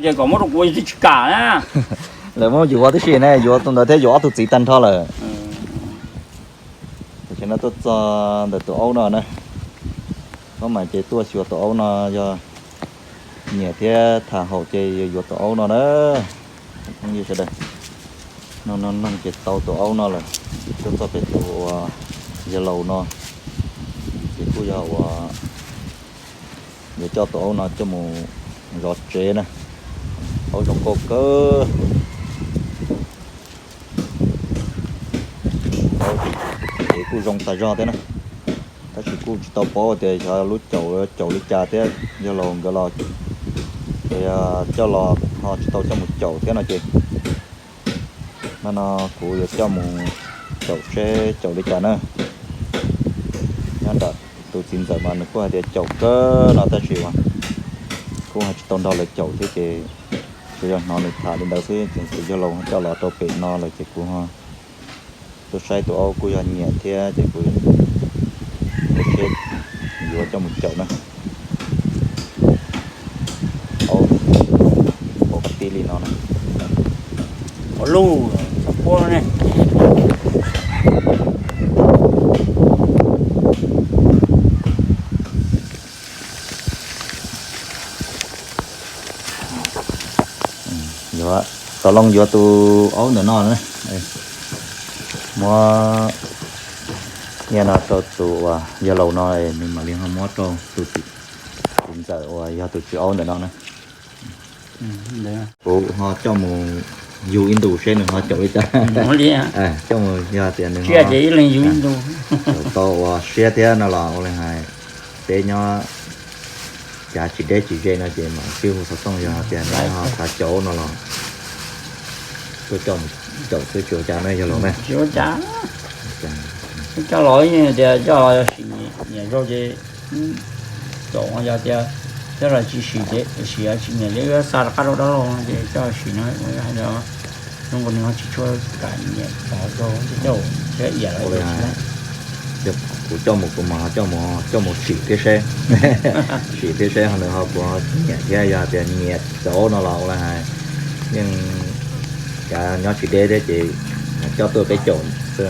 Ces kom muab rau kuv twb tsis kam na. Lawv muab yuav tib si ne, yuav tus ntawd thiab yuav ob tug txiv tag nrho lawm. Tam sim no tuaj txog ntawm tus aub no na, hnub mas ces tuaj xyuas tus aub no yog nyiam thiab tham haum ces yuav tus aub no na. Phooj ywg sawv daws, no no no ces tau tus aub no lawm, tuaj txog pem tus uas yawg laus no, ces kuj yog uas yuav coj tus aub no coj mus zov tsev na. Aub zoo nkauj kawg. Aub ces kuj zoo tas zog thiab na, tab sis kuj tsis tau paub tias xyov lub caum caum li cas thiab, yawg laus nkawd los coj los ho tsis tau coj mus caum thiab no ces, no no kuv yuav coj mus caum seb caum li cas na. Nyob nram tus txiv ntxawm mas nws kuj hais tias caum kawg no tab sis mas kuj ho tsis tau nrog lawv caum thiab ces tsuas yog hnov nws tham li ntawd xwb ces tus yawg laus coj los rau pem no lawm ces kuv ho tuaj saib tus aub kuj yog nyiam thiab ces kuv tuaj seb yuav coj mus caum na. Aub, aub qab tib li no na. Ua luj, txhob puab ne. Yuav, tau loo yuav tus aub ntawm no na. Muab nyiaj no rau tus uas yawg laus no, nws mam li ho muab rau tus txiv ntxawm uas yog tus tswv aub ntawm no na. Kuv ho coj mus yug ib ntus seb nws ho caum li cas. Coj mus yog tias nws ho caum tau uas siab thiab no los ua li hais, peb nyob cav tsis deb tsis ze no ces mam sib hu xov tooj, yog tias lawv ho xav caum no los tuaj coj mus caum xwb tsis ua cas ne yawg laus ne. Coj los tias coj los sim nyiam zaug ces caum, yog tias coj los tsis sim ces sim tsis nyiam li wb xa rov qab rau dab laug no ces coj sim no hais tias zoo nkaus nws ho tsis tshua kam nyiam cov zaug ces coj mus thiab iam lawv. Kuv coj mus kuv mam coj mus, coj mus sim thiab seb, sim thiab seb ho nws ho puas nyiam thiab, yog tias nyiam cov no los ua li hais yeej cav nyob tsis deb thiab ces coj tuaj peb caum xwb.